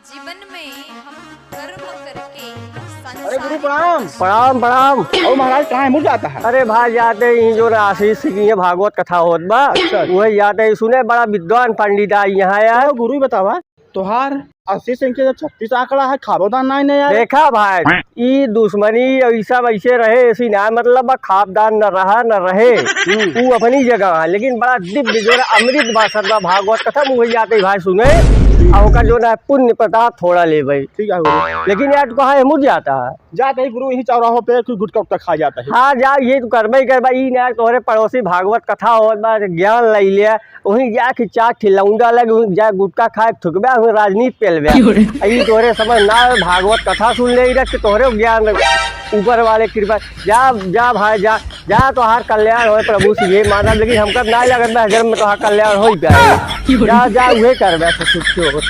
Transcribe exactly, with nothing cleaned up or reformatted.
जीवन में हम कर्म करके अरे गुरु संसार प्रणाम। प्रणाम, प्रणाम। और महाराज कहाँ है? मुड़ जाता है। अरे भाई, जाते ही जो ना आशीष सिंह की भागवत कथा होत बा। अच्छा, अच्छा। वही जाते ही सुने, बड़ा विद्वान पंडित आई यहाँ यार। तो गुरु बतावा, तोहार आशीष सिंह के जो छत्तीस आंकड़ा है, खाबो दान नाई ने यार। देखा भाई, ई दुश्मनी और ई सब ऐसे रहे, ऐसी ना मतलब बा, खाब दान न रहा, न रहे। हम्म। ऊ अपनी जगह है, लेकिन बड़ा दिव्य जो है अमृत बासर बा भागवत कथा, मुँह जाते ही भाई सुने, और ओकर जो ना पुण्य प्रताप थोड़ा ले भाई। ठीक है गुरु। लेकिन यार, तू कहाँ है? मुड़ जाता है। जाते ही गुरु यही चौराहों पे कोई गुटखा उटखा खा जाता है। हाँ, जा, ये तू करबे ही करबा, ई ना तोहरे पड़ोसी भागवत कथा होत बा, ज्ञान लई ले, वहीं जाके चार ठे लौंडा लगे, वहीं जा गुटखा खाए थुकबे, वहीं राजनीति पेलबे। क्यों रे? आ ई तोहरे समझ ना आवे, भागवत कथा सुन ले रख के तोहरे ज्ञान ऊपर वाले कृपा। जा, जा भाई, जा, जा, तोहार कल्याण होए प्रभु से ये मानब, लेकिन हमका ना लगत बा जन्म में तोहार कल्याण होई पाए। क्यों रे? जा, जा, उहे करबे, तो सुखी हो।